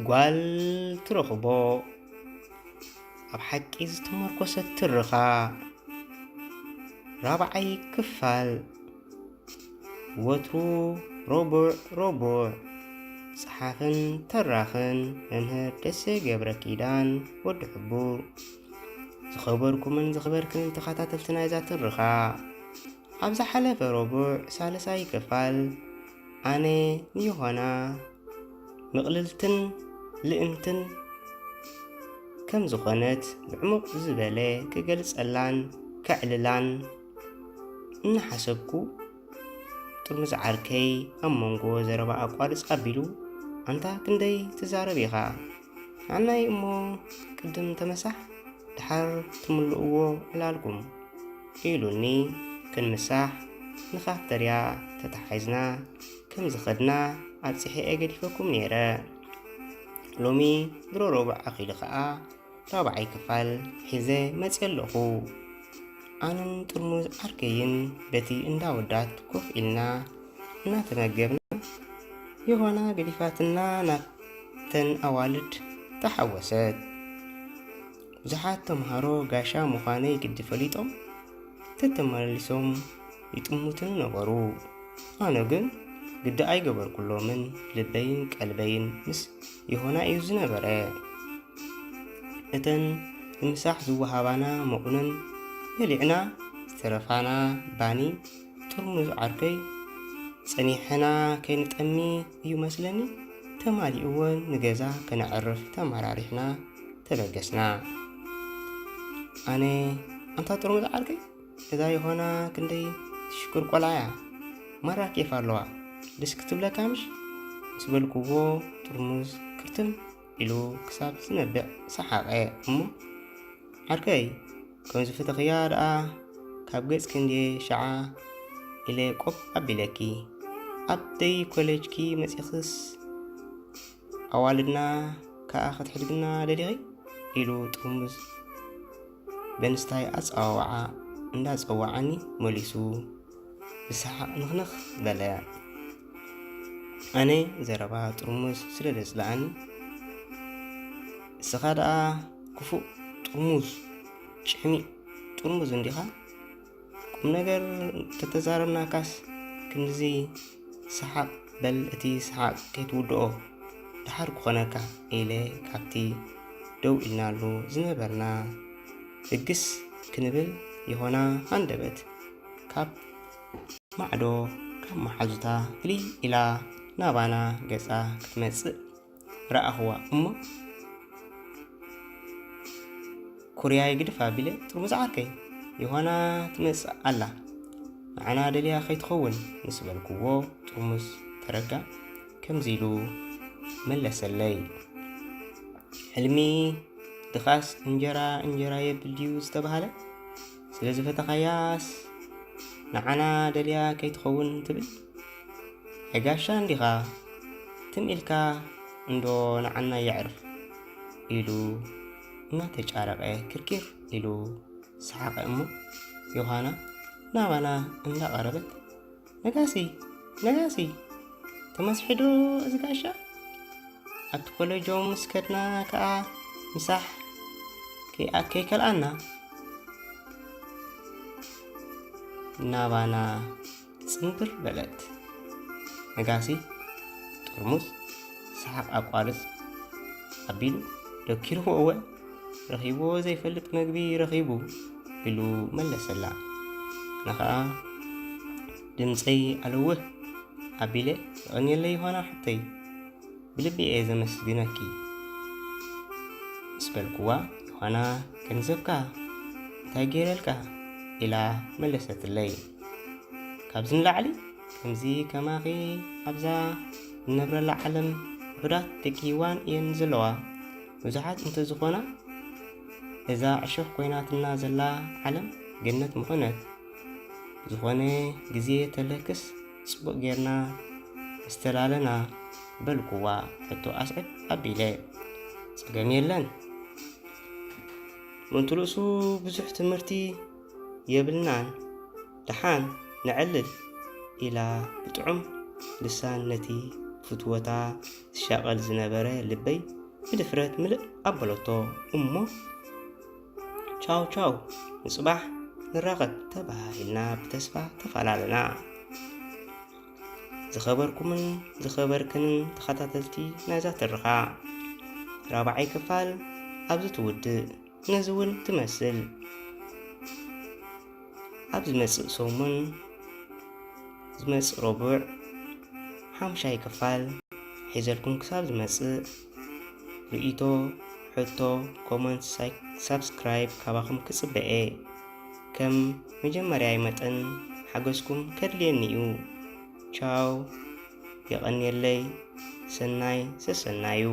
ጓል ትረኽቦ ኣብ ሓቂ ዝተመርኮሰት ትርኻ። ራብዓይ ክፋል። ወትሩ ረቡዕ ረቡዕ። ጸሓፍን ተራኽን መምህር ደሴ ገብረ ኪዳን ወዲ ሕቡር። ዝኸበርኩምን ዝኸበርክን ተኸታተልቲ ናይዛ ትርኻ፣ ኣብ ዝሓለፈ ረቡዕ ሳልሳይ ክፋል ኣነ ንዮሃና ምቕልልትን ልእምትን ከም ዝኾነት ብዕሙቕ ዝበለ ክገልጸላን ከዕልላን እናሓሰብኩ፣ ጥርሙዝ ዓርከይ ኣብ መንጎ ዘረባ ኣቋርጽ ኣቢሉ፣ "ኣንታ ክንደይ ትዛረብ ኢኻ? ንዓናይ እሞ ቅድም ተመሳሕ፣ ደሓር ትምልእዎ ዕላልኩም" ኢሉኒ። ክንምሳሕ ንካፍተርያ ተተሓሒዝና ከም ዝኸድና ኣብጺሐ እየ ገዲፈኩም ነይረ። ሎሚ ድሮ ረቡዕ ኣኺሉ ኸኣ ራብዓይ ክፋል ሒዘ መጽየ ኣለኹ። ኣነን ጥርሙዝ ዓርከይን በቲ እንዳ ወዳት ኮፍ ኢልና እናተመገብና፣ ዮሃና ገዲፋትና ናብተን ኣዋልድ ተሓወሰት። ብዙሓት ተምሃሮ ጋሻ ምዃነይ ግዲ ፈሊጦም ተተመሊሶም ይጥምቱኒ ነበሩ። ኣነ ግን ግዲ ኣይገበርኩሎምን፣ ልበይን ቀልበይን ምስ ዮሃና እዩ ዝነበረ። እተን ንምሳሕ ዝወሃባና መቑነን በሊዕና ዝተረፋና ባኒ ጥርሙዝ ዓርከይ ጸኒሕና ከይንጠሚ እዩ መስለኒ፣ ተማሊእወን ንገዛ ከነዕርፍ ተመራሪሕና ተበገስና። ኣነ፣ "ኣንታ ጥርሙዝ ዓርከይ፣ እዛ ዮሃና ክንደይ ትሽኩር ቆልዓ እያ፣ ማራ ኬፍ ኣለዋ፣ ደስ ክትብለካ ምሽ?" ምስ በልኩዎ ጥርሙዝ ክርትም ኢሉ ክሳብ ዝነብዕ ሰሓቐ እሞ፣ "ዓርከይ፣ ከም ዝፈተኽያ ደኣ ካብ ገጽኪ እንድየ ሸዓ" ኢለ ቆብ ኣቢለኪ። "ኣብ ደይ ኮሌጅኪ መጺኽስ ኣዋልድና ከኣ ክትሕድግና ደሊኺ?" ኢሉ ጥርሙዝ በንስታይ ኣጸዋውዓ እንዳጸዋዓኒ መሊሱ ብሰሓቕ ንኽንኽ በለ። ኣነ ዘረባ ጥርሙዝ ስለ ዘጽልኣኒ፣ "እስኻ ደኣ ክፉእ ጥርሙዝ፣ ጭሕሚ ጥርሙዝ እንዲኻ? ቁም ነገር ተተዛረብናካስ ክንድዚ ሰሓቕ በል፣ እቲ ሰሓቕ ከይትውድኦ ደሓር ክኾነካ" ኢለ ካብቲ ደው ኢልናሉ ዝነበርና ብግስ ክንብል፣ ዮሃና ሃንደበት ካብ ማዕዶ፣ ካብ መሓዙታ ፍልይ ኢላ ናባና ገጻ ክትመጽእ ረኣኽዋ እሞ፣ ኩርያይ ግድፍ ኣቢለ፣ "ጥርሙዝ ዓርከይ፣ ዮሃና ትመጽእ ኣላ፣ ንዓና ደልያ ከይትኸውን" ምስ በልኩዎ፣ ጥርሙዝ ተረጋ ከምዚ ኢሉ መለሰለይ። ሕልሚ ድኻስ እንጀራ እንጀራ የብል ድዩ ዝተባህለ? ስለ ዝፈተኻያስ ንዓና ደልያ ከይትኸውን ትብል? ኣይ ጋሻ እንዲኻ፣ ትም ኢልካ እንዶ ንዓና የዕርፍ ኢሉ እናተጫረቐ ክርኪር ኢሉ ሰሓቐ እሞ፣ ዮሃና ናባና እንዳቐረበት፣ "ነጋሲ፣ ነጋሲ፣ ተመስሒዶ እዚ ጋሻ? ኣብቲ ኮለጆ ምስ ከድና ከኣ ምሳሕ ከይኣ-፣ ከይከልኣና?" ናባና ጽንብር በለት። ነጋሲ ጥርሙዝ ሰሓቕ ኣቋርጽ ኣቢሉ ደኪርዎ፣ "እወ፣ ረኺብዎ ዘይፈልጥ መግቢ ረኺቡ" ኢሉ መለሰላ። ኣነ ኸኣ ድምጸይ ኣለውህ ኣቢለ፣ "የቐንየለይ ዮሃና ሓፍተይ፣ ብልቢ እየ ዘመስግነኪ" ምስ በልኩዋ፣ "ዮሃና ገንዘብካ እንታይ ገይረልካ?" ኢላ መለሰትለይ። ካብዚ ንላዕሊ፣ ከምዚ ከማኺ ኣብዛ እንነብረላ ዓለም ውሑዳት ደቂ ሂዋን እየን ዘለዋ። ብዙሓት እንተዝኾና፣ እዛ ዕሾኽ ኮይናትና ዘላ ዓለም ገነት ምኾነት። ዝኾነ ግዜ ተለክስ ጽቡቕ ጌርና ምስተላለና፣ በልኩዋ ሕቶ ኣስዕብ ኣቢለ። ጸገም የለን። ምእንቲ ርእሱ ብዙሕ ትምህርቲ የብልናን፣ ደሓን ነዕልል ኢላ ብጥዑም ልሳን ነቲ ፍትወታ ዝሻቐል ዝነበረ ልበይ ብድፍረት ምልእ ኣበለቶ እሞ፣ ቻው ቻው፣ ንጽባሕ ንራኸብ ተባሂልና ብተስፋ ተፈላለና። ዝኸበርኩምን ዝኸበርክንን ተኸታተልቲ ናይዛ ትርኻ፣ ራብዓይ ክፋል ኣብዚ ትውድእ። ነዚ እውን ትመስል። ኣብ ዝመጽእ ሰሙን፣ ዝመጽእ ረቡዕ፣ ሓምሻይ ክፋል ሒዘልኩም ክሳብ ዝመጽእ፣ ርእይቶ፣ ሕቶ፣ ኮመንት፣ ሳይ-፣ ሳብስክራይብ ካባኹም ክጽበ እየ። ከም መጀመርያይ መጠን ሓገዝኩም ከድልየኒ እዩ። ቻው፣ የቐንየለይ። ሰናይ ሰሰናዩ።